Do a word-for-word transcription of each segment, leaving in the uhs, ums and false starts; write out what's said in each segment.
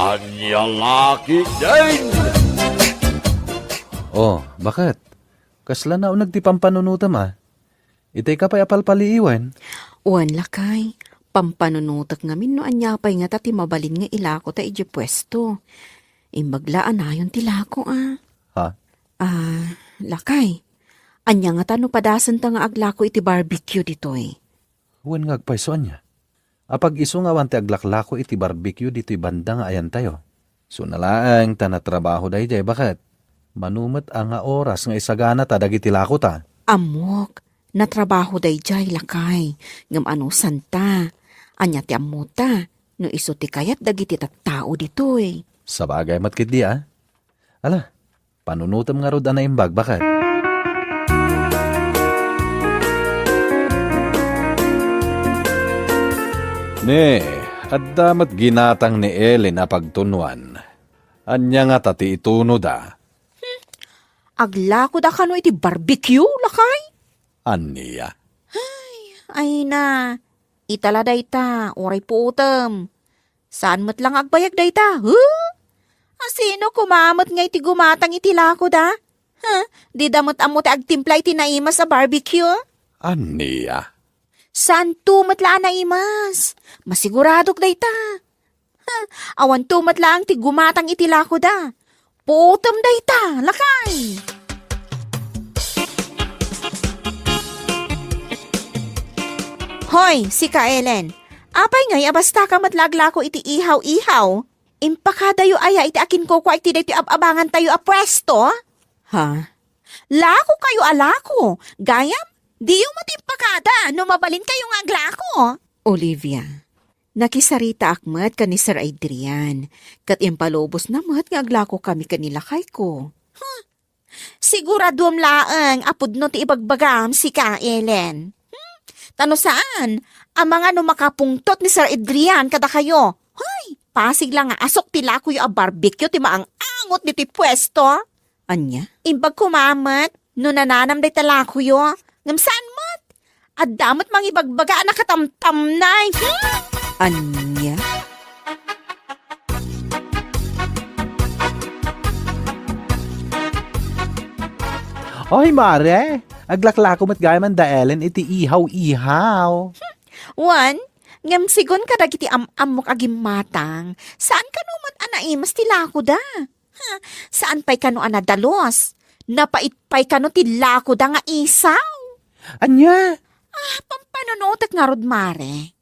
Ania la ketdin? Oh, baket? Kasla nauneg ti pampanunotem, a? Itay ka pay a palpaliiwen? Wen, lakay. Pampanunotek ngamin no ania pay ngata ti mabalin nga ilakota idiay puesto. Imbag la a nayon ti lako, a. Ha? Ah, lakay. Ania ngata no padasenta nga aglako iti barbecue ditoy? Wen nga agpayso, ania? Apag isu nga awan ti aglaklako iti barbecue ditoy banda nga ayantayo. Suna laeng ta natrabaho daydiay, baket? Mano met a nga oras nga isaganata dagiti lakota? Ammok, natrabaho daydiay, lakay, ngem anusanta? Ania ti ammota no isu ti kayat dagiti tattao ditoy? Sabagay met ketdi, a. Ala, panunotem ngarud a naimbag, baket? Ne, adda met ginatang ni Ellen a pagtunuan. Ania ngata ti itunoda? Hmm, aglakoda kano iti barbecue, lakay? Ania? Ay, ay na. Ita la dayta, uray puotem. Saan met la nga agbayag dayta, huh? Asino koma met nga iti gumatang iti lakoda? Huh? Dida met ammo ti agtimpla iti naimas a barbecue? Ania? Saanto met la a naimas. Masiguradok dayta. Huh? Awanto met laeng ti gumatang iti lakoda. Puotem dayta, lakay! Hoy, sika, Ellen. Apay ngay a basta ka met la aglako iti ihaw-ihaw? Impakadayo aya iti akinkukua iti daytoy ab-abangantayo a puesto? Ha? Lako kayo a lako. Gayam, diyo met impakada no mabalinkayo nga aglako. Olivia, nakisaritaak met ken ni Sir Adrian, ket impalubosna met nga aglako kami ken ni lakayko. Huh? Siguraduem laeng a pudno ti ibagbagam, sika, Ellen. Hmm? Ta no saan, amangan no makapungtot ni Sir Adrian kadakayo. Hoy, pasig la nga asok ti lakoyo a barbecue ti maang-angot ditoy puesto. Ania? Imbag koma met no nananam dayta lakoyo. Ngem saan met? Adda met mangibagbaga a nakatamtamnay. Hmm? Ania? Oy, Mare! Aglaklako met gayam da Ellen iti ihaw-ihaw. Wen, ngem sigun kadagiti am-ammok a gimmatang, saan kano met a naimas ti lakoda. Ha, saan pay kano a nadalus? Napait pay kano ti lakoda nga isaw? Ania? Ah, pampanunotek ngarud, Mare.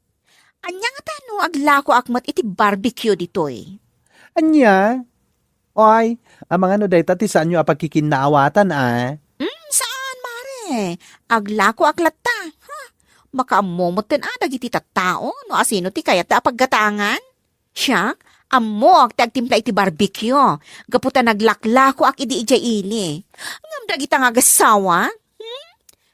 Ania ngata no aglakoak met iti barbecue ditoy? Ania? Oy, amangan no dayta ti saanyo a pagkikinnaawatan, a? Hmm, saan, Mare. Aglakoak latta. Ha? Makaammo metten a dagiti tattao no asino ti kayatta a paggatangan? Siak, ammoak ti agtimpla iti barbecue, gapu ta naglaklakoak idi idiay ili. Ngem dagita nga agassawa, hmm?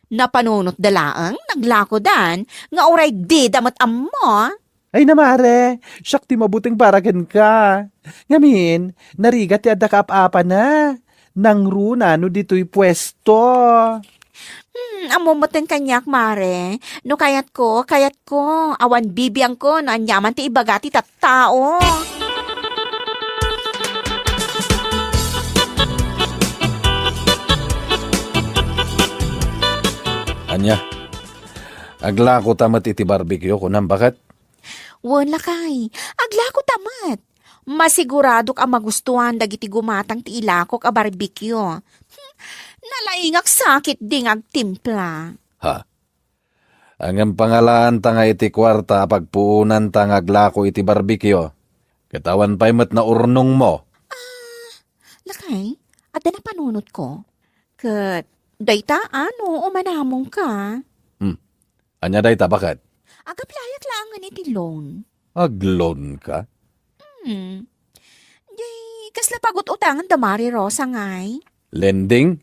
Napanunotda laeng, naglakodan, nga uray dida met ammo. Ay na, Mare, siak ti mabuteng para kenka. Ngamin, narigat ti adda kaap-apana. Nangruna no ditoy puesto. Hmm, ammo metten kaniak, Mare. No kayatko, kayatko. Awan bibiangko no aniaman ti ibaga ti tattao. Ania? Aglako ta met iti barbecue, kunam, baket? Wen, lakay. Aglako ta met. Masiguradok a magustuan dagiti gumatang ti ilakok a barbecue. Hmm, nalaingak sakit di nga agtimpla. Ha? Ngem pangalaanta nga iti kuarta a pagpuonanta nga aglako iti barbecue. Ket awan pay met naurnongmo. Ah, lakay, adda napanunotko. Ket dayta, ano, umanamongka? Hmm. Ania dayta, baket? Agaplayak laengen iti loan. Agloan ka? Hmm. Di, kasla pagut-utangan da Mari Rosa ngay? Lending?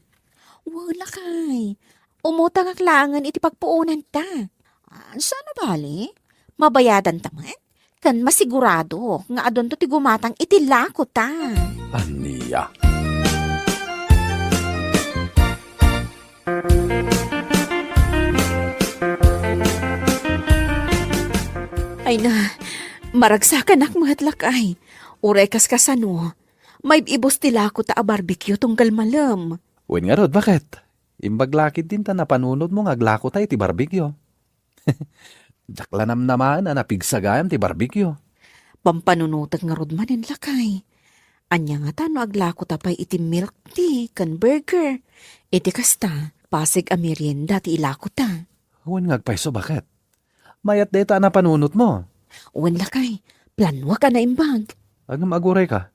Wala kay. Umutangak laengen iti pagpuonanta. Ah, saan a bali? Mabayadanta met? Ken masigurado nga adunto ti gumatang iti lako ta. Ania? Ay na, Maragsakanak met, lakay. Uray kaskasano, maib-ibus ti lakota a barbecue tunggal malem. Wen ngarud, baket? Imbag la ketdin ta napanunotmo nga aglakota iti barbecue. Diak la namnamaen a napigsa gayam ti barbecue. Pampanunotek ngarud manen, lakay. Ania ngata no aglakota pay iti milk tea ken burger? Iti kasta, pasig a merienda ti ilakota. Wen nga agpayso, baket? Mayat dayta a napanunotmo. Wen, lakay, planuak a naimbag. Ngem agurayka,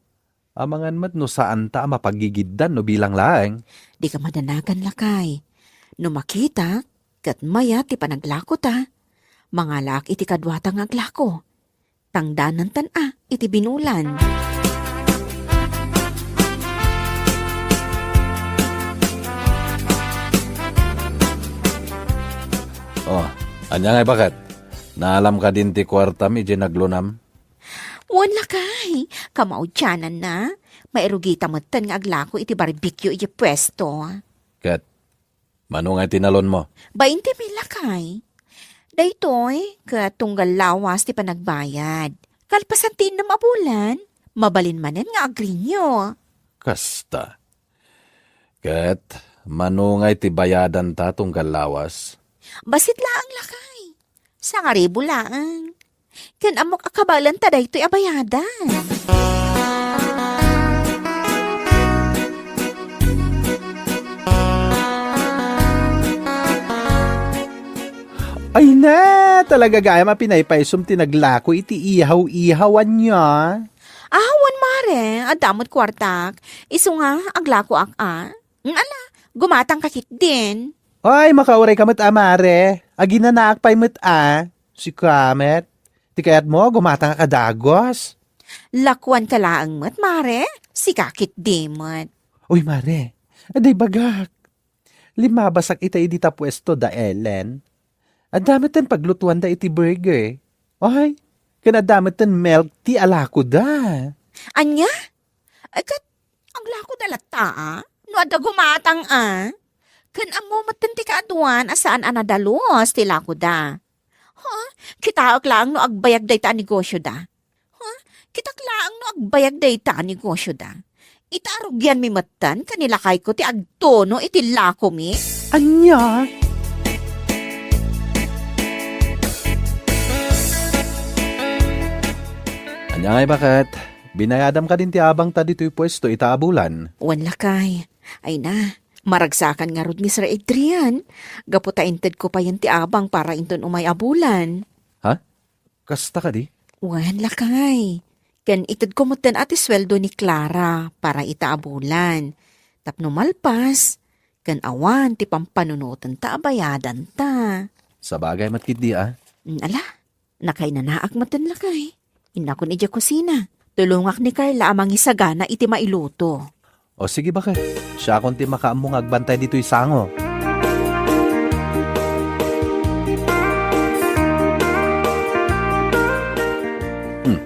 amangan met no saanta a mapagigiddan no bilang laeng. Dika madanagan, lakay. No makitak ket mayat ti panaglakota, mangalaak iti kaduata nga aglako. Tangdanantan a iti binulan. Oh, ania ngay, baket? Naalam kadin ti kuartam idiay naglunam? Wen, lakay, kamaudiananna. Mairugita metten nga aglako iti barbecue idiay puesto. Ket mano ngay ti nalonmo? Bainte mil, lakay. Daytoy ket tunggal lawas ti panagbayad. Kalpasan ti innem a bulan, mabalin manen nga agrenew. Kasta. Ket mano ngay ti bayadanta tunggal lawas? Bassit laeng, lakay. Sangaribu laeng. Ken ammok a kabaelanta daytoy a bayadan. Ay na, talaga gayam a pinaypaysom ti naglako iti ihaw-ihaw, ania? Ah, wen, mare, adda met kuartak. Isu nga, aglakoak a. Mm, ala, gumatangka ketdin. Ay, makauray ka met a, mare. Aginanaak pay met a. Sika met. Ti kayatmo, gumatangka dagus. Lakuanka laeng met, mare. Sika ketdi met. Uy, mare. Adda ibagak. Limmabasak itay dita puesto da Ellen. Adda metten paglutuanda iti burger. Ay, ken adda metten milk tea a lakoda. Ania? Ay, ket aglakoda latta a? No adda gumatang a? Ken ammo metten ti kaaduan a saan a nadalus ti lakoda. Ha? Kitaek laeng no agbayag dayta a negosioda. Ha? Kitak laeng no agbayag dayta a negosioda. Ita a rugianmi metten ken ni lakayko ti agtuno iti lakomi. Ania? Ania ngay, baket? Binayadam kadin ti abangta ditoy puesto ita a bulan? Wen, lakay. Ay na, maragsakan ngarud ni Sir Adrian. Gapu ta intedko payen ti abang para inton umay a bulan. Ha? Kasta kadi? Wen, lakay. Ken itedko metten a ti sueldo ni Clara para ita a bulan. Tapno malpas, ken awan ti pampanunotenta a bayadanta. Sabagay met ketdi a. Mm, ala, nakainanaak metten, lakay. Innakon idiay kusina. Tulongak ni Carla a mangisagana iti mailuto. O sige, baket. Siakon ti makaammo nga agbantay ditoy sango. Hmm.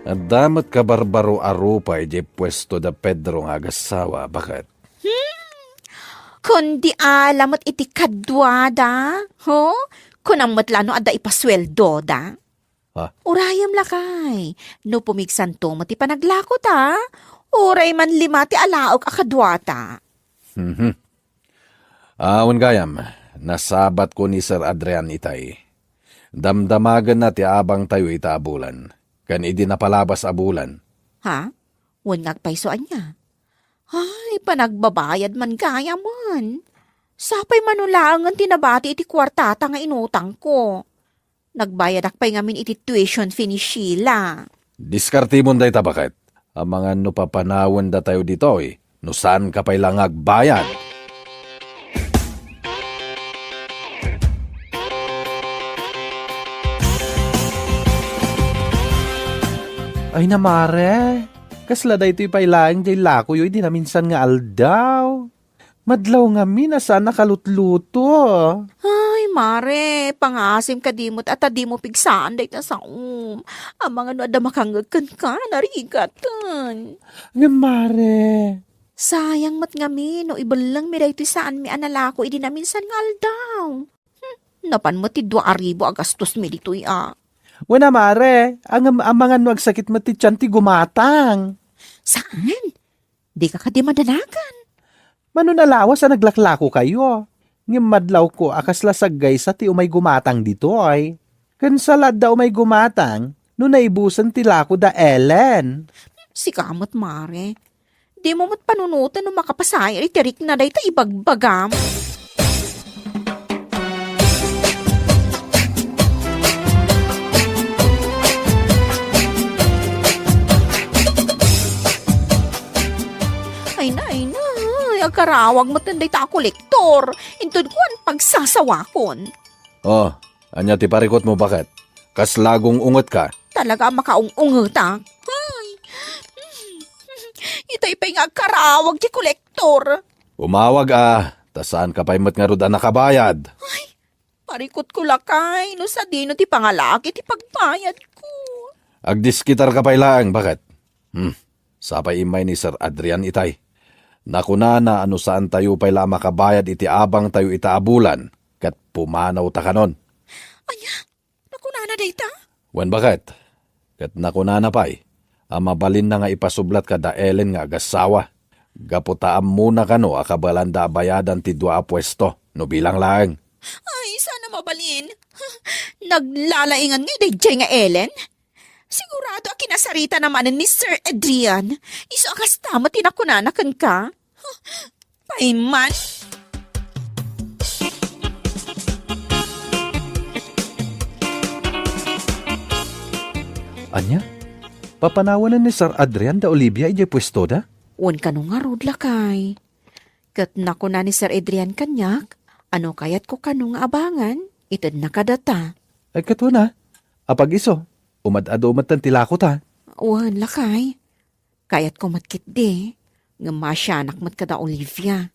Adda met kabarbaro a rupa idiay puesto da Pedro nga agassawa, baket. Hmm. Kundi ala met iti kaduada, ho? Kunam met la no adda ipasueldoda. Ha? Urayem lakay, no pumigsanto met ti panaglakota, uray man lima ti alaok a kaduata. Mhm. Awan gayam, nasabatko ni Sir Adrian itay. Damdamagenna ti abangtayo ita a bulan, ken idi napalabas a bulan. Ha? Wen nga agpayso ania? Ay, panagbabayad man gayamen. Sapay mano laengen ti nabati iti kuartata nga inutangko. Nagbayadak pay ngamin iti tuition fee ni Sheila. Diskartemon dayta, baket. Amangan no papanawendatayo ditoy, no saanka pay la nga agbayad. Ay na, mare, kasla daytoy pay laeng diay lakoyo idi naminsan nga aldaw. Madlaw ngamin a saan a kalutluto. Ay, mare, pangaasim kadi met a ta dimo pigsaan dayta saom. Amangan no adda makangngeg kenka, narigaten. Ngem, mare. Sayang met ngamin no ibellengmi daytoy saanmi a nalako idi naminsan nga aldaw. Hmm, napan met ti dua a ribu a gastosmi ditoy a. Wen a, mare, ngem amangan no agsakit met ti tian ti gumatang. Saan? Dika kadi madanagan? Mano a lawas a naglaklakokayo? Ngem madlawko a kasla saggaysa ti umay gumatang ditoy. Ken sa la adda umay gumatang no naibusen ti lako da Ellen. Sika met, mare. Dimo met panunoten no makapasayo iti rikna dayta ibagbagam. Ay na, ay na. Ay, agkarawag met dayta a kolektor. Inton kuan, pagsasawakon. Oh, ania ti parikutmo, baket? Kasla gung-ungetka? Talaga a makaung-ungetak. Ay. Itay pay nga agkarawag ti kolektor. Umawag a, ta saanka pay met ngarud a nakabayad. Ay, parikutko lakay, no sadino ti pangalaki ti pagbayadko. Agdiskitarka pay laeng, baket? Hmm, sapay immay ni Sir Adrian itay. Nakunana a no saantayo pay la a makabayad iti abangtayo ita a bulan, ket pumanawta kanon. Ania? Nakunana dayta? Wen, baket. Ket nakunana pay a mabalinna nga ipasublat kada Ellen nga agassawa. Gapu ta ammona kano a kabaelanda a bayadan ti dua a puesto, no bilang laeng. Ay, saan a mabalin. Naglalaingan ngay daydiay nga Ellen. Sigurado a kinasaritana manen ni Sir Adrian. Isu a kasta met ti nakunana kenka. Pay man. Ania? Papanawanen ni Sir Adrian da Olivia idiay puestoda? Wen kano ngarud, lakay. Ket nakuna ni Sir Adrian kaniak, a no kayatko kano nga abangan, itedna kadata. Ay, ket wen a, apag-isu, umad-adu metten ti lakota. Wen, lakay. Kayatko met ketdi, ngem maasianak met kada Olivia.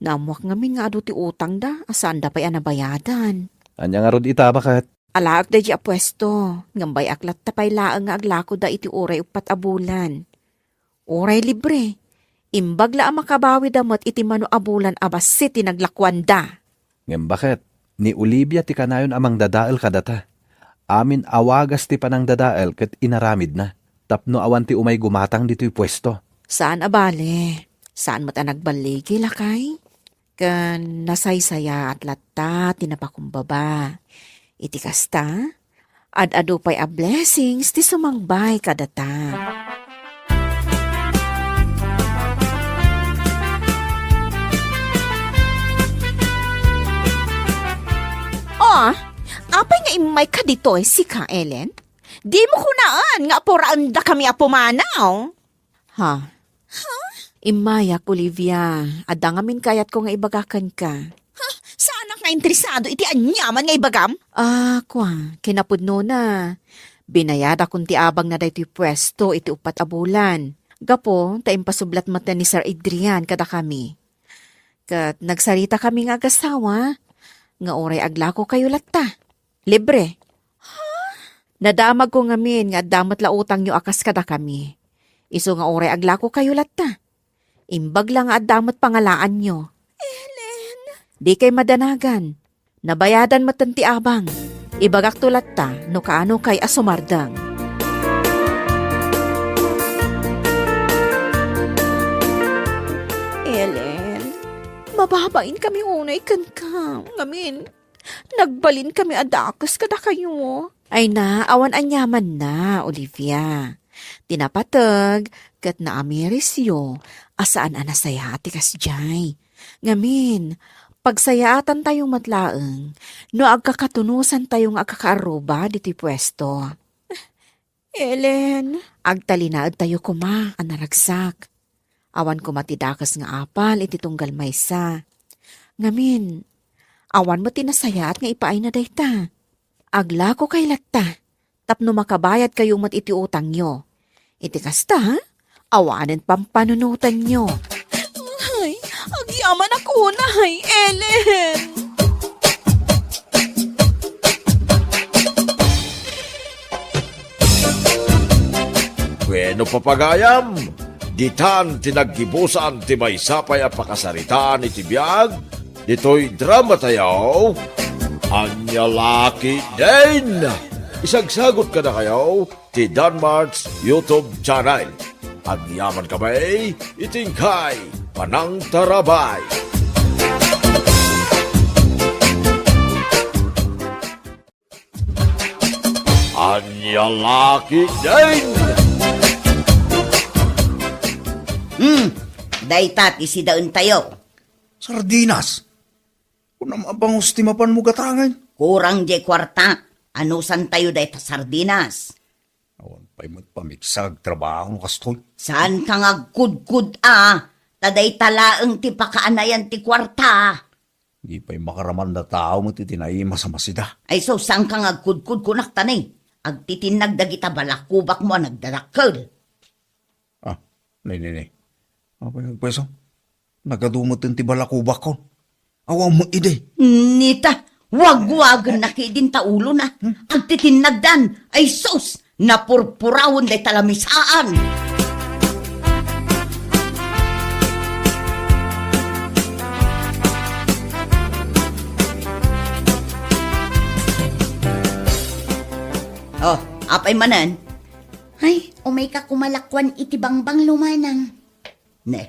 Naammoak ngamin nga adu ti utangda a saanda pay a nabayadan. Ania ngarud ita, baket? Alaek daydiay a puesto, ngem bay-ak latta pay laeng nga aglakoda iti uray uppat a bulan. Uray libre, imbag la a makabawida met iti mano a bulan a bassit ti naglakuanda. Ngem baket, ni Olivia ti kanayon a mangdadael kadata. Amin a wagas ti panangdadael ket inaramidna, tapno awan ti umay gumatang ditoy puesto. Saan a bale, saan met a nagballigi, lakay? Ken nasaysayaat latta ti napakumbaba. Iti kasta, ad-adu pay a blessings ti sumangbay kadata. Oh, apay nga immayka ditoy, sika, Ellen? Dimo kunaan nga apuraendakami a pumanaw? Ha? Ha? Immayak, Olivia. Adda ngamin kayatko nga ibaga kenka. Ha? Saanak nga interesado iti aniaman nga ibagam? Ah, kua, kinapudnona. Binayadakon ti abangna daytoy puesto iti uppat a bulan. Gapu ta impasublat met ni Sir Adrian kadakami. Ket nagsaritakami nga agassawa nga uray aglakokayo latta, libre. Ha? Nadamagko ngamin nga adda met la utangyo a kas kadakami. Isu nga uray aglakokayo latta. Imbag la nga adda met pangalaanyo. Ellen! Dikay madanagan. Nabayadan metten ti abang. Ibagakto latta no kaanokay a sumardeng. Ellen, mababainkami unay kenka. Ngamin, nagbalinkami a dakes kadakayo. Ay na, awan aniamanna, Olivia. Ti napateg ket naamirisyo a saan a nasayaat ti kasdiay. Ngamin, pagsayaatantayo met laeng no agkakatunosantayo nga agkakaarruba ditoy puesto. Ellen. Agtalinaedtayo koma a naragsak. Awan koma ti dakes nga apal iti tunggal maysa. Ngamin, awan met ti nasayaat nga ipaayna dayta. Aglakokay latta tapno makabayadkayo met iti utangyo. Iti kasta, awanen pampanunotanyo. Ay, agyamanak unay, Ellen! Bueno, papagayam, ditan ti naggibusan ti maysa pay a pakasaritaan iti biag ditoy drama tayo, Ania La Ketdin. Isagsagut kadakayo ti Danmart's YouTube channel. Agyaman kami iti inkay panangtarabay. Ania la ketdin? Hmm, dayta ti sidaentayo. Sardinas? Kunam a bangus ti mapanmo gatangen. Kurang diay kuarta. Anusantayo dayta sardinas? Awan pay met pamigsa agtrabaho no kastoy. Saanka nga agkudkod a, ta dayta laeng ti pakaanayan ti kuarta. Di pay makaraman da tao met iti naimas a masida. Ay, so, saanka nga agkudkod kunak ta ne? Agtitinnag dagita balakubakmo a nagdadakkel. Ah, ne, ne, ne. Apay, agpayso? Nagadu met ti balakubakko. Awan mo idi. Nita, wagwagen na kidin ta ulo na. Hmm? Agtitinnagdan. Ay sus, napurpurawen dayta lamisaan. Oh, apay manen? Ay, umayka koma lakuan iti bangbanglo, manang. Ne,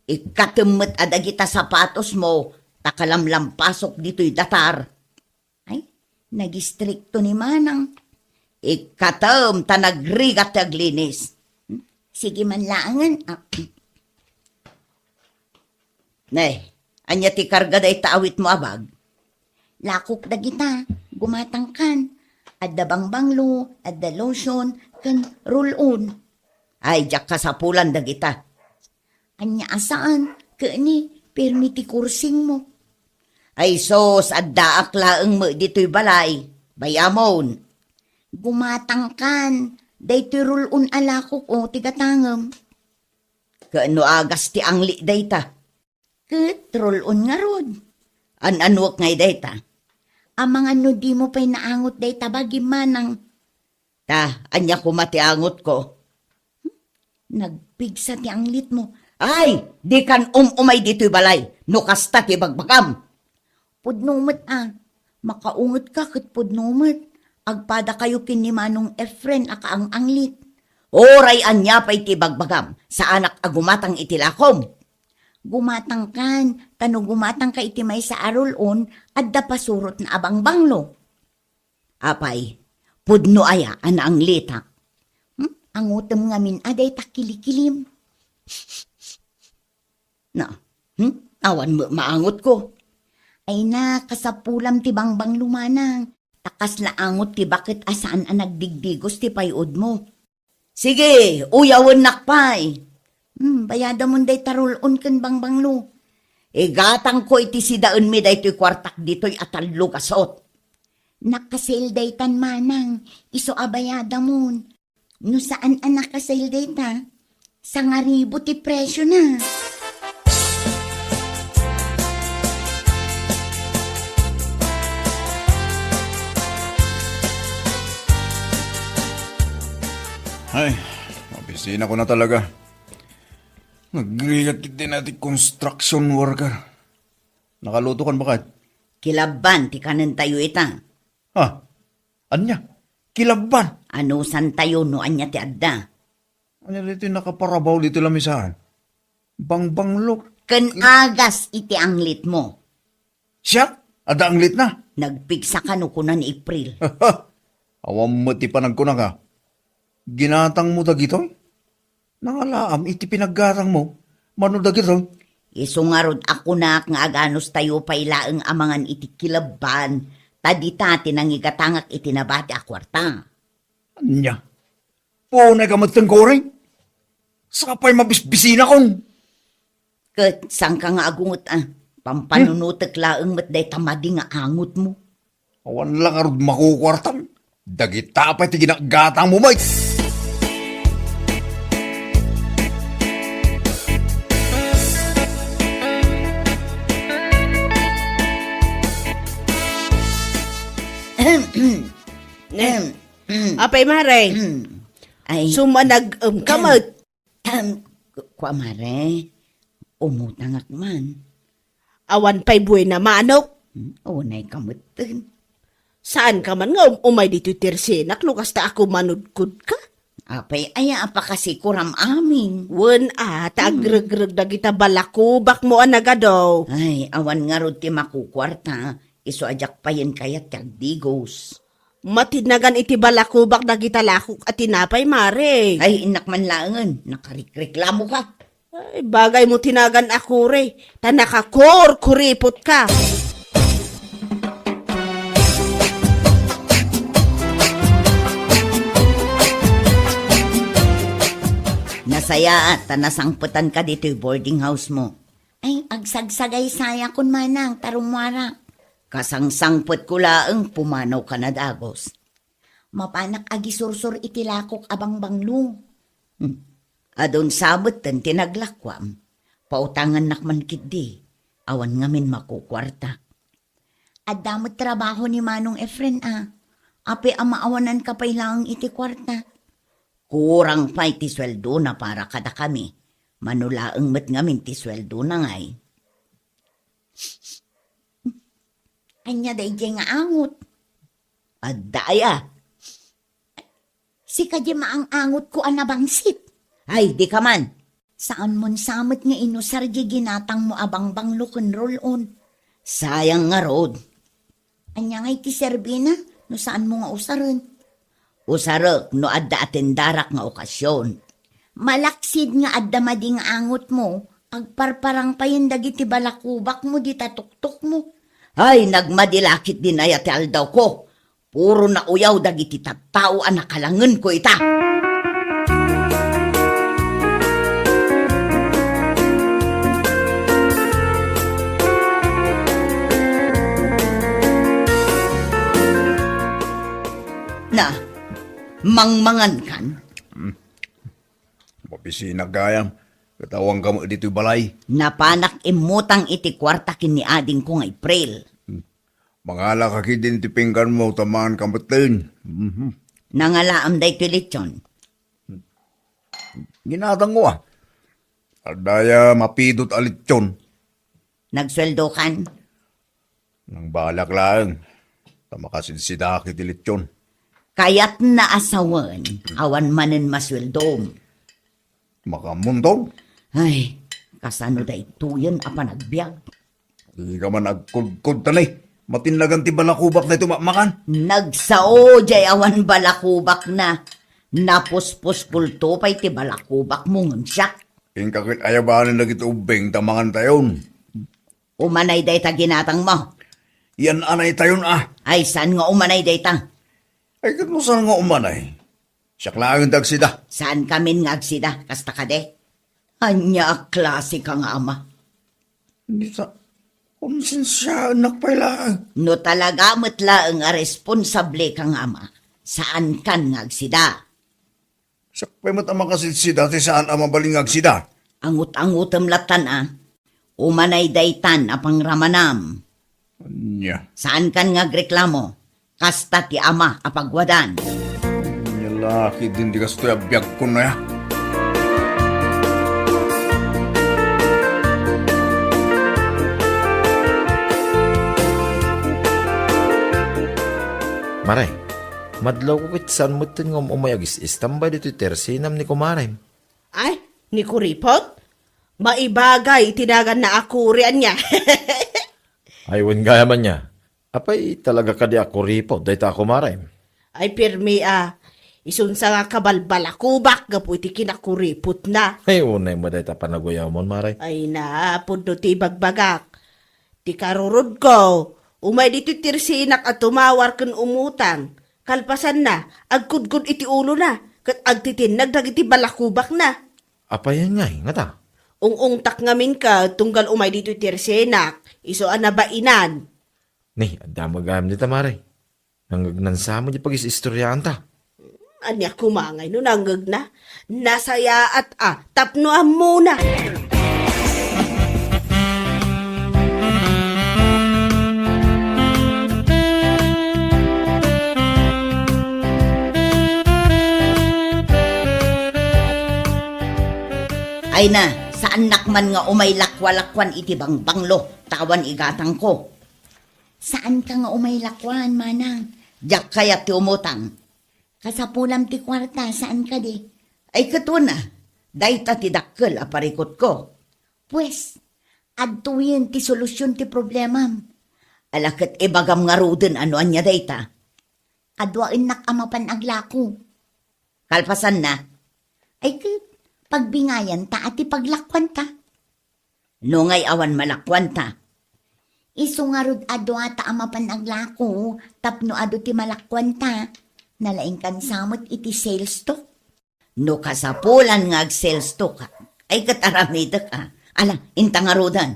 ikkatem met a dagita sapatosmo, ta kalamlampasok ditoy datar. Ay, nagistrikto ni manang. Ikkatem ta nagrigat ti aglinis. Hmm? Sige man laengen. Ah. Ne, ania ti karga dayta awitmo a bag? Lakok dagita, gumatangkan. Adda bangbanglo, adda lotion, ken roll-on. Ay, diak kasapulan dagita. Ania a saan, ket ni, pirmi ti kursingmo. Ay sus, addaak laeng met ditoy balay. Bayamon. Gumatangkan, daytoy roll-on a lakok, o, ti gatangem. Ket no agas ti angli dayta? Ket roll-on ngarud. An-anuek ngay dayta? Amangan no dimo pay naangot dayta bagim, manang. Ta, ania koma ti angotko? Nagpigsa ti anglitmo. Ay, dikan um-umay ditoy balay, no kasta ti bagbagam. Pudno met a, makaungetka ket pudno met. Agpadakayo ken ni Manong Efren a kaang-anglit. Uray ania pay ti bagbagam, saanak a gumatang iti lakom. Gumatangkan, ta no gumatangka iti maysa a roll-on, adda pasurotna a bangbanglo. Apay, pudno aya a naanglitak? Hmm? Angotem ngamin a dayta kilikilim. Na, hmm? Awan met maangotko. Ay na, kasapulam ti bangbanglo, manang. Ta kasla angot ti baket a saan a nagdigdigos ti pay-udmo. Sige, uyawennak pay. Hmm, bayadamon dayta roll-on ken bangbanglo. Igatangko iti sidaenmi daytoy kuartak ditoy a tallo gasot. Naka-sale daytan, manang, isu a bayadamon. No saan a naka-sale dayta, sangaribu ti presiona. Ay, mabisinakon a talaga. Nagrigat ti dina ti construction worker. Nakalutokan baket? Kilabban ti kanentayo ita. Ha? Ania? Kilabban? Anusantayo no ania ti adda? Ania ditoy nakaparabaw ditoy lamisaan? Bangbanglo. Ken agas iti anglitmo. Siak? Adda anglitna? Nagpigsa kano kuna ni April. Awan met ti panagkunaka. Ginatangmo dagitoy? Nangalaam iti pinaggatangmo, mano dagitoy? Isu ngarud a kunak nga aganustayo pay laeng a mangan iti kilabban, ta dita ti nangigatangak iti nabati a kuarta. Ania? Punay ka met ken kuring? Sapay mabisbisinakon. Ket saanka nga agunget a, pampanunotek laeng met dayta madi nga angotmo. Awan la ngarud makukuartam. Dagita pay ti ginaggatangmo, Mike. Ahem. Apay, Mare? Ay. Sumanag-em ka met. Ahem. Ku-, kua, Mare, umutangak man. Awan pay buena manok? Hmm, unay ka metten. Saanka man nga um-, umay ditoy tersenak no kasta a kumanudkodka? Apay, aya a pakasikuram amin. Wen a, ta Hmm. agregreg dagita balakubakmo a nagadu. Ay, awan ngarud ti makukuarta, isu a diak payen kayat ti agdigos. Matinagan iti balakubak dagita lakok a tinapay, Mare. Ay, innak man laengen, nakarikreklamoka. Ay, bagay mo tinagan a kuri, ta nakakurkuripot ka. Nasayaat ta nasangpetanka ditoy boarding house mo. Ay, agsagsagaysayakon manang, ta rummuarak. Kasangsangpetko laeng, pumanawka na dagus. Mapanak agisursor iti lakok a bangbanglo. Hmm. Adun sa metten ti naglakuam. Pautangannak man ketdi. Awan ngamin makukuarta. Adda met trabaho ni Manong Efren a. Apay a maawananka pay laeng iti kuarta. Kurang pay ti sueldona para kadakami. Mano laeng met ngamin ti sueldona ngay. Ania daydiay nga angot? Adda aya. Sika di maang-angotko a nabangsit. Ay, dika man. Saanmon sa met nga inusar di ginatangmo a bangbanglo ken roll-on. Sayang ngarud. Ania ngay ti serbina no saanmo nga usaren? Usarek no adda atendarak nga okasion. Malaksid nga adda madi nga angotmo, agparparang payen dagiti balakubakmo dita tuktokmo. Ay, nagmadi la ketdin aya ti aldawko. Puro nauyaw dagiti tattao a nakalangenko ita. Na, mangmangan kan? Hmm. Mabisinak gayam, ket awanka met ditoy balay. Napanak immutang iti kuarta ken ni adingko nga April. Hmm. Mangalaka ketdin ti pingganmo ta manganka metten. Mhm. Nangalaam daytoy lechon. Ginatangmo a. Adda aya mapidot a lechon. Nagsueldokan? Nangbalak laeng. Ta makasidsidaak iti lechon. Kayatna a sawen, awan manen masueldom. Makaammontong? Ay, kasano daytoyen a panagbiag? Dika man agkudkod ta ni. Matinnagan ti balakubak daytoy makmakan. Nagsao jay awan balakubakna. Napuspuspulto pay ti balakubakmo ngem siak. Inka ket ayabanen dagiti ubbing ta mangantayon. Umanay dayta ginatangmo. Yan anaytayon a. Ay, saan nga umanay dayta? Ay, ket no saan nga umanay? Siak laeng ti agsida. Saankamin nga agsida, kasta kadi? Ania a klaseka nga ama? Dita, konsensiaennak pay laeng. No talaga met laeng a responsableka nga ama, saankan nga agsida. Siak pay met a makasidsida ti saan a mabalin nga agsida. Angut-angutem lattan a. Umanay daytan a pangramanam. Ania? Saankan nga agreklamo. Kasta ti ama a pagwadan. Ania la ketdin ti kastoy a biagko, aya? Mare, madlawko ket saan metten nga um-, umay agis-istambay ditoy tersenam ni kumarem. Ay, ni kuripot? Maibagay iti naganna a kuri ania. Ay, wen gayam ania. Apay, talaga kadi a kuripot dayta a kumarem? Ay, pirmi a. Isunsa nga kabalbalakubak gapu iti kinakuripotna. Ay, unay mo dayta panaguyawmon, mare. Ay na, pudno ti ibagbagak. Ti karurodko, umay ditoy tersenak a tumawar ken umutang. Kalpasanna, agkudkod iti ulona, ket agtitinnag dagiti balakubakna. Apayen ngay, ngata? Ung-ungtak ngamin ket tunggal umay ditoy tersenak, isu a nabainan. Ni, adda met gayam dita, mare. Nangngegnan sa met di pagis-istoriaanta. Ania koma ngay no nangngegna? Nasayaat a tapno ammona. Ay na, saannak man nga umay lakwa-lakwan iti bangbanglo, ta awan igatangko. Saanka nga umay lakuan, manang. Diak kayat ti umutang. Kasapulam ti kuarta, saan kadi? Ay, ket una, dayta ti dakkel a parikutko. Pues, adtoyen ti solusion ti problemam. Ala, ket ibagam ngaruden no ania dayta. Kaduaennak a mapan aglako. Kalpasanna? Ay, ket pagbingayanta a ti paglakuanta. No ngay awan malakuanta? Isu ngarud a duata a mapan aglako tapno adu ti malakuanta. Nalaingkan sa met iti sales talk. No kasapulan nga ag-sales talk, ay ket aramidek a. Ala, inta ngaruden.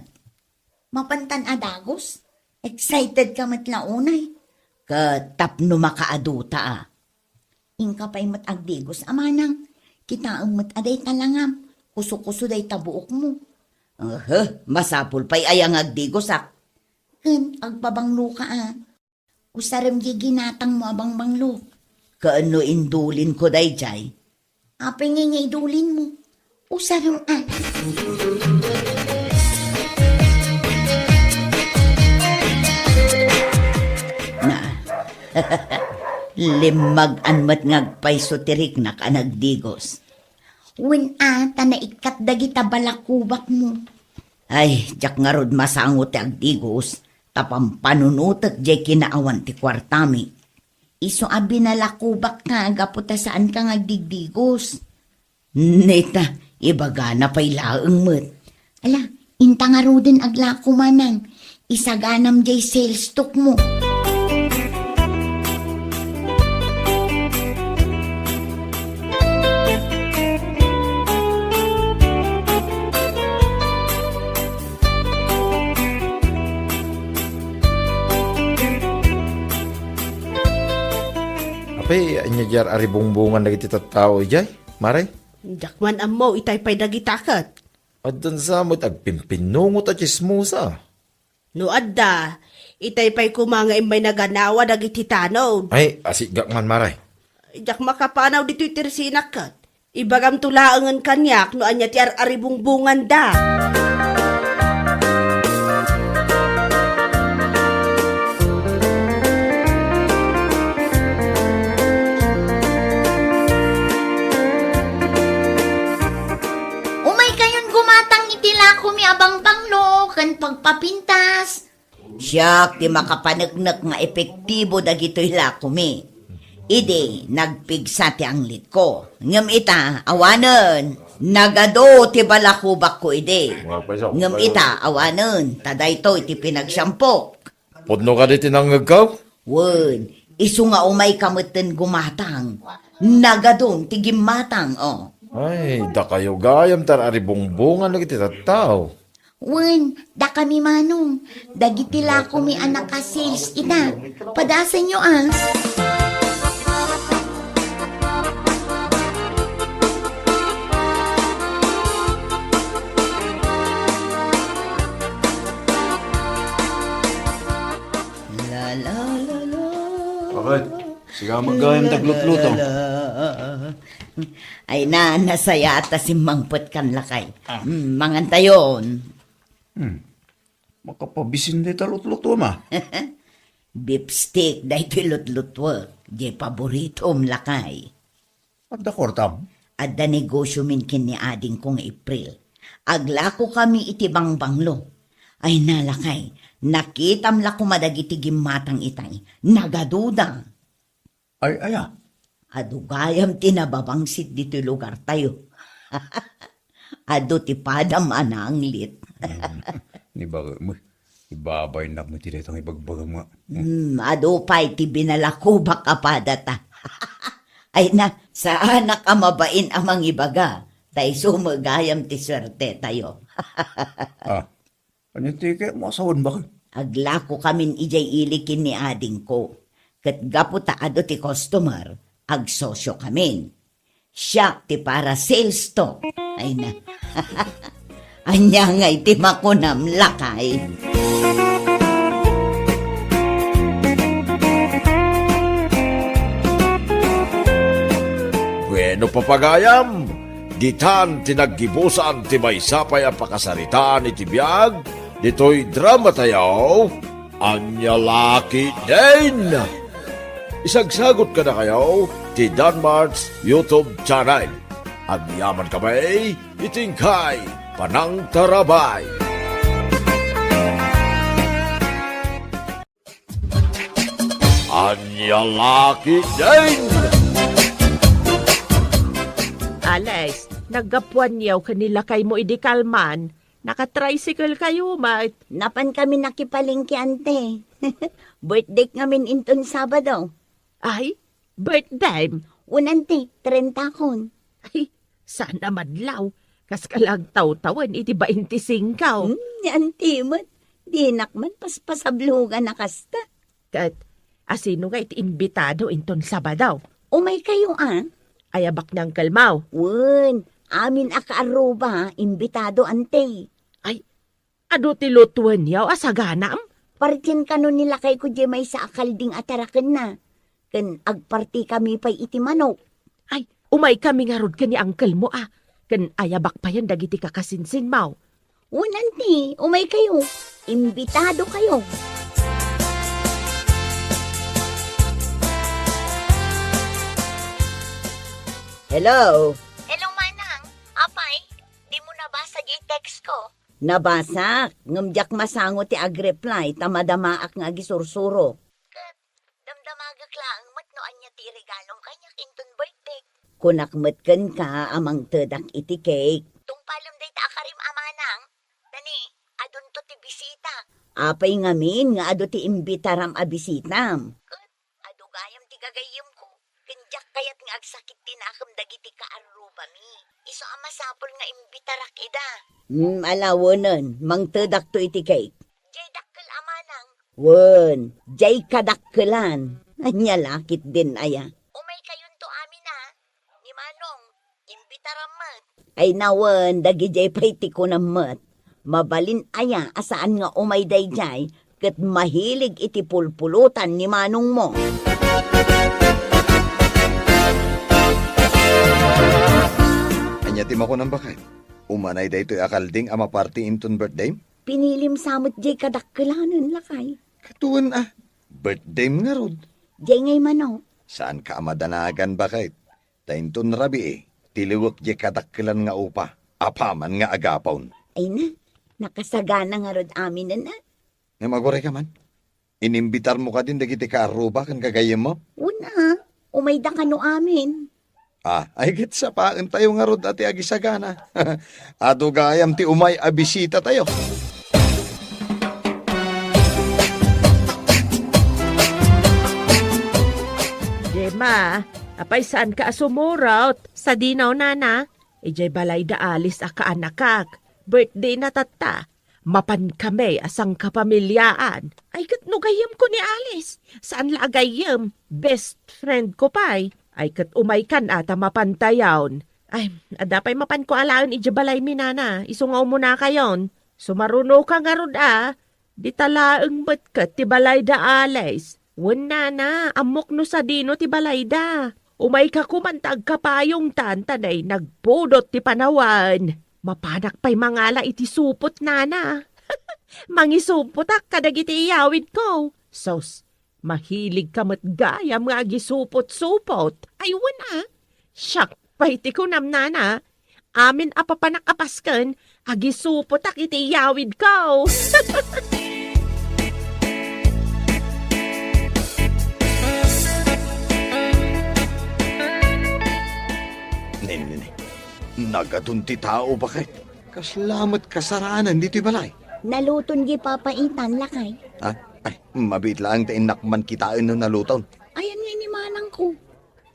Mapantan a dagus? Excited ka met la unay. Ket tapno makaaduta a. Inka pay met agdigos a manang. Kitaem met a dayta langam. Kuso-kuso dayta buokmo. Aha, masapul pay aya nga agdigosak. Ken agbabangloka a. Usarem diay ginatangmo a bangbanglo. Ken no indulinko daydiay? Apay ngay nga idulinmo? Usarem a. Na, limmag-an met nga agpayso ti riknak a nagdigos. Wen a, ta naikkat dagita balakubakmo. Ay, diak ngarud masango ti agdigos, ta pampanunotek diay kinaawan ti kuartami. Isu a binalakubakka gapu ta saanka nga agdigdigos. Neta, ibagana pay laeng met. Ala, inta ngaruden aglako manang. Isaganam diay sales talk mo. Apay, ania diay ar-aribungbungan dagiti tattao idiay, Mare? Diak man ammo, itay pay dagita ket. Addan sa met agpimpinnungot a tsismosa. No adda, itay pay koma nga immay naganawa dagiti tanod. Ay, asigak man, Mare. Diak makapanaw ditoy tersinak ket. Ibagamto laengen kaniak no ania ti ar-aribungbunganda. Umaykayon gumatang iti lakomi a bangbanglo ken pagpapintas. Siak ti makapaneknek nga epektibo dagitoy lakomi. Idi nagpigsa ti anglitko. Ngem ita, awanen, nagadu ti balakubakko idi. Ngem ita, awanen, ta daytoy ti pinagsyampok. Pudno kadi ti nangngegko? Wen, isu nga umayka metten gumatang. Nagadun ti gimmatang, o. Ay, dakayo gayam ti ar-aribungbungan dagiti tattao. Wen, dakami manong, dagiti lakomi a naka-sales ita. Padasenyo a. La, la, la, la. Bakit? Sika met gayam ti aglutluto. Ay na, nasayaat ta simmangpetkan, lakay. Ah. Mm, mangantayon. Hmm. Makapabisin dayta lutlutuem a. Beef steak daytoy lutlutuek. Diay paboritom, lakay. Adda kuartam? Adda negosiomin ken ni adingko nga April. Aglakokami iti bangbanglo. Ay na, lakay, nakitam la koma dagiti gimmatang itay. Nagaduda. Ay, aya? Adu gayam ti nababangsit ditoy lugartayo. Adu ti padam a naanglit. Mm. Ni bakit mo? Ibabaynak met ti dayta nga ibagbagam nga. Hmm, adu pay ti binalakubak a padata. Ay na, saanak a mabain a mangibaga. Ta isu met gayam ti suertetayo. Ah, ania ti kayatmo a sawen, baket? Aglakokamin idiay ili ken ni adingko. Ket gapu ta adu ti customer, agsosiokamin. Siak ti para sales talk. Ay na. Ania ngay ti makunam, lakay? Bueno, papagayam, ditan ti naggibusan ti maysa pay a pakasaritaan iti biag ditoy dramatayo. Ania la ketdin? Isagsagot kadakayo ti Danmart's YouTube channel. Agyaman kami iti inkay panangtarabay. Ania la ketdin? Alex, naggapuanyo ken ni lakaymo idi kalman. Naka-tricycle kayo met. Napan kami nakipalengke, ante. Birthday ngamin inton Sabado. Ay, birthday? Wen, ante, trenta kon. Ay, saan a madlaw. Kas ka la agtawtawen iti bainti singko. Hmm, ni ante met. Dinak man paspasablogan a kasta. Ket, asino nga iti imbitado inton Sabado? Umay kayo, a? Ayabak ni Uncle Mau. Wen, amin a kaarruba, imbitado, ante. Ay, adu ti lutuenyo a saganam? Partien kano ni lakayko diay maysa a kalding a tarakenna. Ken agparti kami pay iti manok. Ay, umay kami ngarud ken ni uncle mo, a. Ken ayabak payen dagiti kakasinsinmo. Wen, ante, umay kayo. Imbitado kayo. Hello? Hello, Manang. Apay, di mo nabasa di text ko? Nabasa, ngem diak masango ti agreply ta madamaak nga agisursuro. Ket damdamagak laeng met no ania ti iregalom kaniak inton birthday. Kunak met kenka a mangtedak iti cake. Tungpalem dayta a karim a manang. Nani, adunto ti bisita. Apay ngamin nga adu ti imbitaram a bisitam? Ket adu gayam ti gagayyemko. Ken diak kayat nga agsakit ti nakem dagiti kaarrubami. Isu a masapul nga imbitarak ida. Hmm, ala wenen, mangtedakto iti cake. Jay dakkel a manang. Wen, jay kadakkelan. Ania la ketdin aya? Umay kayonto amin a. Ni Manong, imbitaram met. Ay nawen, dagidiay pay ti kunam met. Mabalin aya a saan nga umay daydiay ket mahilig iti pulpulutan ni manongmo? Ania ti makunam, baket? Umanay daytoy a kalding a maparti inton birthday? Pinilim sa met jay kadakkelanen, lakay. Ket wen a, birthday ngarud. Jay ngay mano? Saanka a madanagan, baket? Ta inton rabii, tiliwek jay kadakkelan nga upa, apaman nga agapon. Ay na, nakasagana ngarud aminen a. Ngem agurayka man? Inimbitarmo kadin dagiti kaarruba ken gagayyemmo? Wen a, umayda kano amin. Ah, ay ket sapaentayo ngarud a ti agisagana. Adu gayam ti umay a bisitatayo. Gemma, apay saanka a sumurot? Sadino, nana? Idiay balay da Alice a kaanakak. Birthday na tatta. Mapan kami a sangkapamiliaan. Ay, ket no gayyemko ni Alice, saan la a gayyem, best friend ko pay. Ay, ket umaykan a ta mapantayon. Ay, adda pay mapanko alaen idiay balaymi, nana, isu nga umunakayon. Sumarunoka ngarud a, dita laeng met ket ti balay da Alice. Wen, nana, ammok no sadino ti balayda. Umayka koman ta agkapayongtan ta nay nagpudot ti panawen. Mapanak pay mangala iti supot, nana. Mangisupot kadagiti iyawidko. Sus, mahiligka met gayam nga agisupot-supot. Ay, wen a. Siak pay ti kunam, nana. Amin a papanak a pasken, agisupotak iti iyawidko. Ni, ni, ni. Nagadun ti tao, baket. Kasla met kasaranan ditoy balay. Naluton di Papa Itan, lakay. Ha? Ay, mabiit laeng ta innak man kitaen no naluton. Ayan nga ni manangko.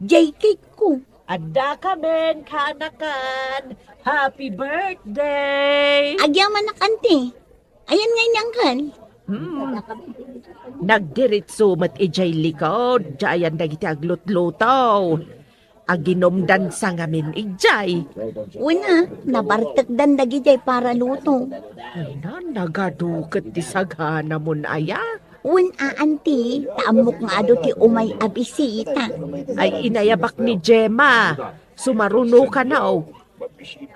Jay cake ko. Adda kamin kaanakan. Happy birthday! Agyamanak, anti. Ayan ngay ni Uncle. Hmm. Nagdiritso met idiay likod, diayan dagiti aglutluto. Aginumdan sa ngamin idiay. Wen a, nabartekdan dagidiay para luto. Ay na, nagaduket ti sagana mon aya. Wen a, anti, ta ammok nga adu ti umay a bisita. Ay, inayabak ni Gemma. Sumaruno kano.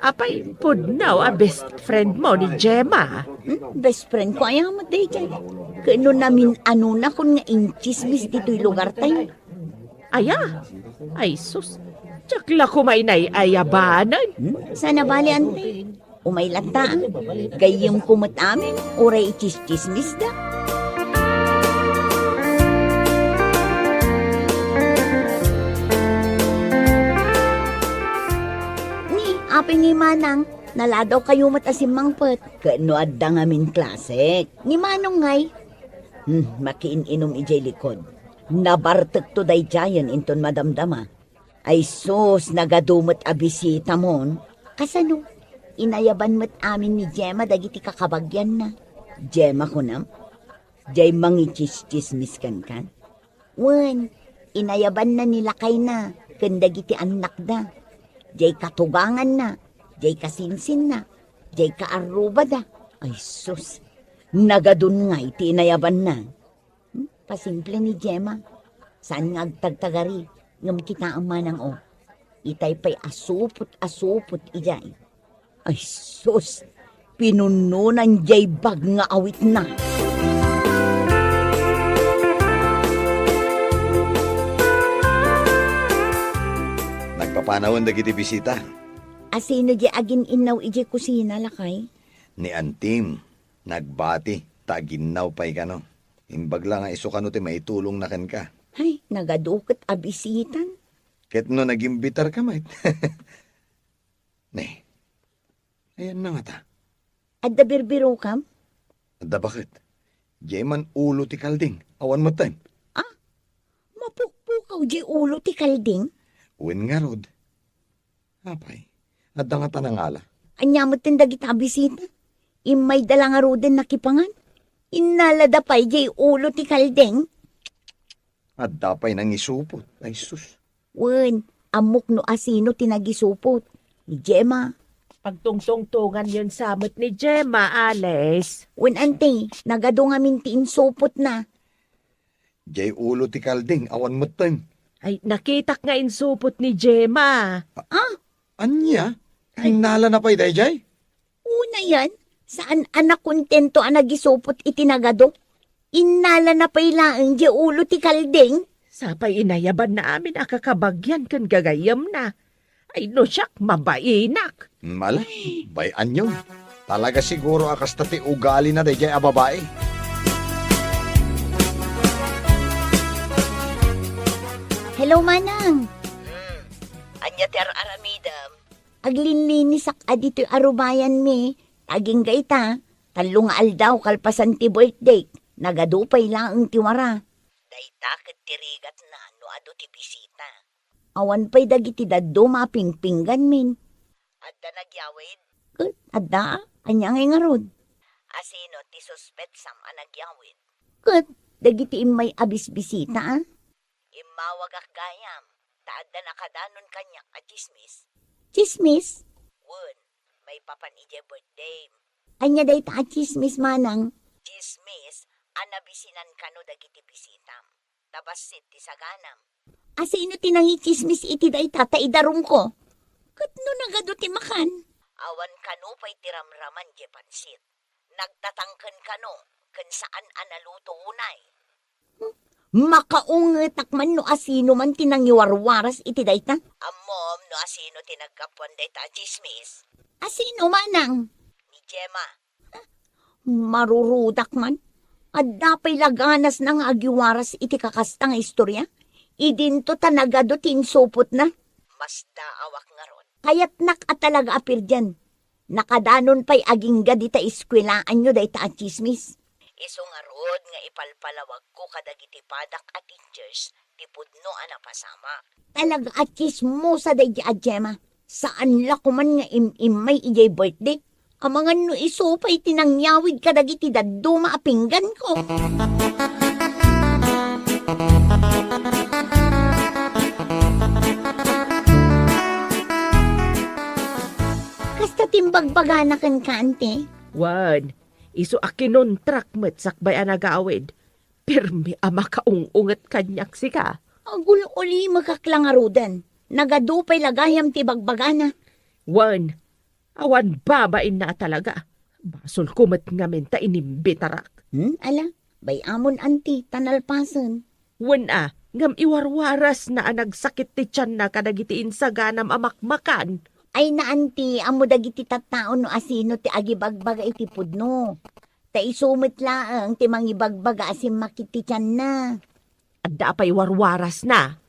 Apay, pudno a best friend mo ni Gemma? Hmm? Best friend ko, ayaw mo, dayjay. Ket no namin-anonakon nga intsismis ditoy lugartayo. Aya? Ay sus, diak la koma inay-ayabanen. Hmm? Saan a bali, ante? Umay latta, ah. Gayyemko met amin, uray itsismisda. Ni, apay ni Manang, naladawkayo met a simmangpet. Ket no adda ngamin klasek. Ni Manong ngay? Hmm, makiin-inom idiay likod. Nabartekto daydiayen inton madamdama. Ay sus, nagadu met a bisitamon. Kasano? Inayaban met amin ni Gemma dagiti kakabagianna. Gemma kunam? Diay mangitsismis kenkan? Wen, inayabanna ni lakayna ken dagiti annakda. Diay katuganganna, diay kasinsinna, diay kaarrubada. Ay sus, nagadun ngay ti inayabanna. Hmm? Pasimple ni Gemma. Saan nga agtagtagari, ngem kitaem manang, o. Itay pay a supot a supot idiay. Ay sus, pinunnonan diay bag nga awitna. Nagpapanawen dagiti bisita. Asino diay agin-innaw idiay kusina, lakay? Ni Antim, nagbati ta aginnaw pay kano. Imbag la nga isu kano ti maitulongna kenka. Ay, nagadu ket a bisitan. Ket no nagimbitarka met. Ne, ayanna ngata? Adda birbirokam? Adda baket. Diay man ulo ti kalding, awan metten. Ah, mapukpukaw diay ulo ti kalding? Wen ngarud. Apay, adda ngata nangala? Ania metten dagita a bisita? Immayda la ngaruden nakipangan. Innalada pay diay ulo ti kalding. Adda pay nangisupot. Ay sus. Wen, ammok no asino ti nagisupot. Ni Gemma. Pagtungtungtonganyon sa met ni Gemma, Alice. Wen, ante, nagadu ngamin ti insupotna. Diay ulo ti kalding, awan metten. Ay, nakitak nga insupot ni Gemma. Ah? Ania? Ay. Innalana pay daydiay? Unayen, saan a nakontento a nagisupot iti nagadu. Innalana pay laeng diay ulo ti kalding. Sapay inayabanna amin a kakabagian ken gagayyemna. Ay, no siak, mabainak. Malay, bay-anyon. Talaga siguro a kasta ti ugalina daydiay a babai. Hello, Manang. Hmm. Ania ti ar-aramidem? Aglinlinisak a ditoy arubayanmi. Agingga ita, tallo nga aldaw kalpasan ti birthdayk. Nagadu pay laeng ti wara. Dayta ket ti rigatna no adu ti bisita. Awan pay dagiti dadduma a pingpingganmin. Adda nagyawid? Ket adda, ania ngay ngarud? Asino ti suspetsam a nagyawid? Ket dagiti immay a bisbisita, a? Immawagak gayam, ta adda nakadanon kaniak a tsismis. Tsismis? Wen, maipapan idiay birthdayem. Ania dayta a tsismis, Manang? Tsismis a nabisinan kano dagiti bisitam. Ta bassit ti saganam. Asino ti nangitsismis iti dayta ta idarumko? Ket no nagadu ti makan? Awan kano pay ti ramraman diay pansit. Nagtatangken kano ken saan a naluto unay. Hmm? Makaungetak man no asino man ti nangiwarwaras iti dayta. Ammom no asino ti naggapuan dayta a tsismis? Asino, Manang? Ni Gemma. Marurudak man. Adda pay la ganasna nga agiwaras iti kakasta nga istorya? Idinto ta nagadu ti insupotna. Masdaawak ngarud. Kayatnak a talaga a pirdian. Nakadanon pay agingga dita eskuelaanyo dayta a tsismis. Isu ngarud nga ipalpalawagko kadagiti padak a teachers ti pudno a napasamak. Talaga a tsismosa daydi a Gemma. Saan la koman nga im-immay idiay birthday. Amangan no isu pay ti nangyawid kadagiti dadduma a pingganko. Kasta ti imbagbagana kenka, ante? Wen, isu a kinontrak met sakbay a nagawid. Pirmi a makaung-unget kaniak sika. Agul-ulimekak la ngaruden. Nagadu pay la gayam ti bagbagana. Wen, awan babainna a talaga. Basolko met ngamin ta inimbitarak. Hmm, ala? Bay-amon, anti, ta nalpasen. Wen a, ngem iwarwarasna a nagsakit ti tianna kadagiti insaganam a makmakan. Ay na, anti, ammo dagiti tattao no asino ti agibagbaga iti pudno. Ta isu met laeng ti mangibagbaga a simmakit ti tianna. Adda pay warwarasna.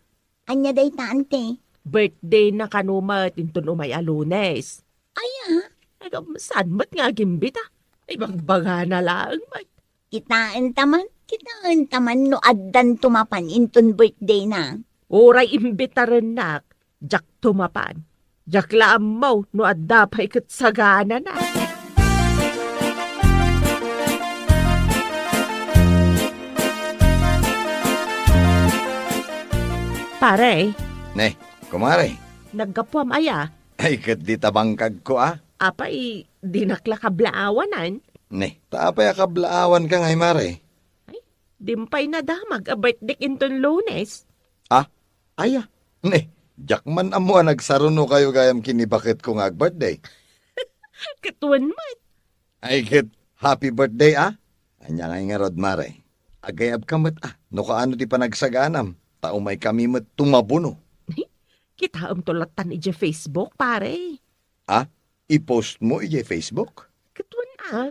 Ania dayta, anti? Birthday na kano met inton umay a Lunes. Aya? Agam, saan met nga agimbita? Ay, bagbagana laeng met. Kitaenta man, kitaenta man no addan tumapan inton birthday na. Uray imbitarennak, diak tumapan. Diak la ammo no adda pay ket saganana. Pare. Ne, kumare. Naggapuam aya? Ay, ket di tabangkagko, a? Apay, dinak la kablaawanan? Ne, ta apay a kablaawanka ngay, mare? Ay, dimpay nadamag a birthday inton Lunes. A? Aya? Ne, diak man ammo a nagsaruno kayo gayam ken ni baketko nga agbirthday. Ket wen met. Ay ket, happy birthday, a? Ania ngay ngarud, mare? Agayabka met, a, no kaano ti panagsaganam, ta umaykami met tumabuno. Kitaemto lattan idiay Facebook, pare. A? I-post mo idiay Facebook? Ket wen a.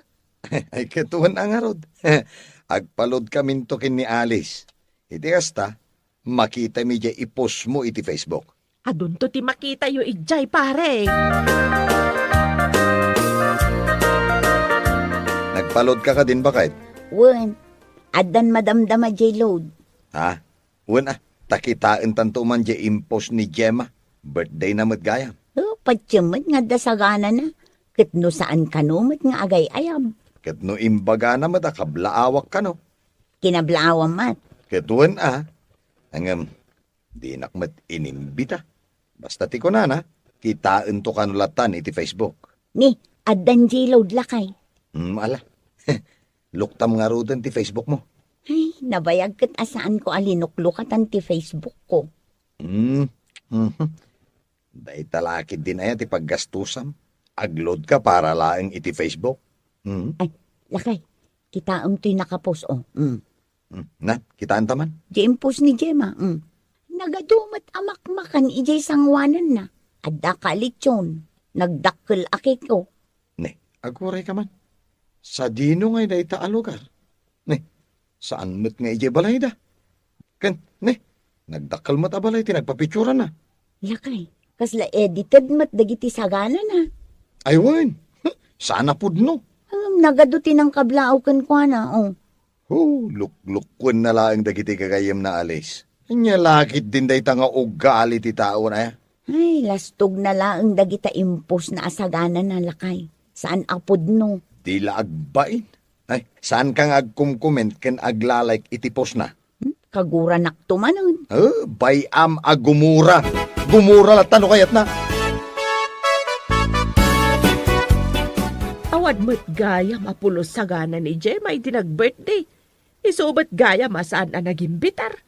Ay, ket wen a ngarud. Agpaludkaminto ken ni Alice. Iti kasta, makitami diay i-post mo iti Facebook. Adunto ti makitayo idiay, pare. Nagpaludka kadin, baket? Wen, addan madamdama diay load. Ha? Wen a, ta kitaentanto man diay impost ni Gemma. Birthday na met gayam. O, patiem met nga adda saganana. Ket no saan kano met nga agay-ayab. Ket no imbagana met a kablaawak kano. Kinablaawan met. Ket wen a, ngem dinak met inimbita. Basta ti kunana, kitaento kano lattan iti Facebook. Ni, addan diay load, lakay. Hmm, ala. Luktam ngaruden ti Facebook mo. Ay, nabayag ket a saanko a linuklukatan ti Facebook ko. Hmm. Mhm. Dayta la ketdin aya ti paggastusam. Agload ka para laeng iti Facebook. Hmm. Ay, lakay, kitaem toy nakapost, o. Hmm. Hmm. Na, kitaenta man? Diay impost ni Gemma, hmm. Nagadu met a makmakan idiay sangoananna. Adda ka a lechon. Nagdakkel a cake, o. Ne, aguray ka man. Sadino ngay dayta a lugar? Ne, saan met nga idiay balayda? Ken, ne, nagdakkel met a balay ti nagpapicturanna. Lakay, kasla edited met dagiti saganana. Ay wen, saan a pudno. Ngem nagadu ti nangkablaaw kenkuana, o. Ho, luklukkuenna laeng dagiti gagayyemna, Alice. Ania la ketdin dayta nga ugali ti tao, aya? Ay, lastogna laeng dagita impostna a saganana, lakay. Saan a pudno. Di la agbain. Ay, saanka nga agkomkoment ken aglalike iti postna? Hmm? Kaguranakto manen. Eh, bay-am a gumura. Gumura latta no kayatna. Awan met gayam a pulos sagana ni Gemma iti nagbirthday. Isu met gayam a saan a nagimbitar.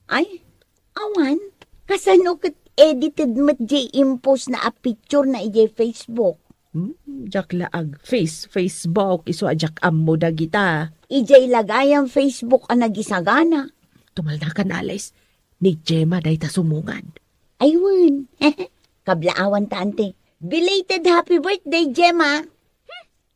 Ay, awan. Kasano ket edited met diay impostna a picturena idiay Facebook? Hmm, diak la ag-face Facebook, isu a diak ammo dagita. Idiay la gayam Facebook a nagisagana. Tumalnakan, Alice. Ni Gemma dayta sumungad. Ay wen. Kablaawanta, anti. Belated happy birthday, Gemma.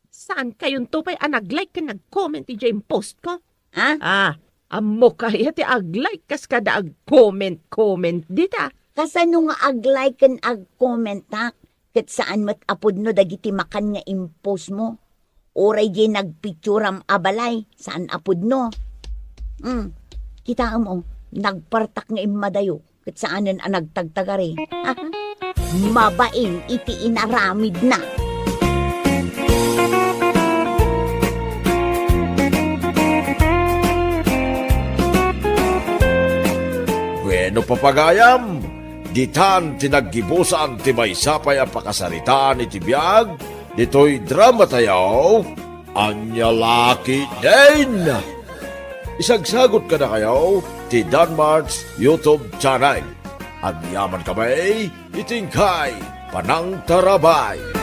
Saankayonto pay a nag-like ken nag-comment idiay impostko? Ha? Ah, ammok aya ti ag-like kas kada ag-comment-comment dita. Kasano nga ag-like ken ag-commentak? Ket saan met a pudno dagiti makan nga impostmo. Uray diay nagpicturam a balay, saan a pudno. Hmm, kitaem, o, nagpartak nga immadayo. Ket saanen a nagtagtagari. Mabain iti inaramidna. Bueno, papagayam, ditan ti naggibusan ti maysa pay a pakasaritaan iti biag ditoy drama tayo, Ania La Ketdin. Isagsagut kadakayo ti Danmart's YouTube channel. Agyamankami iti inkay panangtarabay.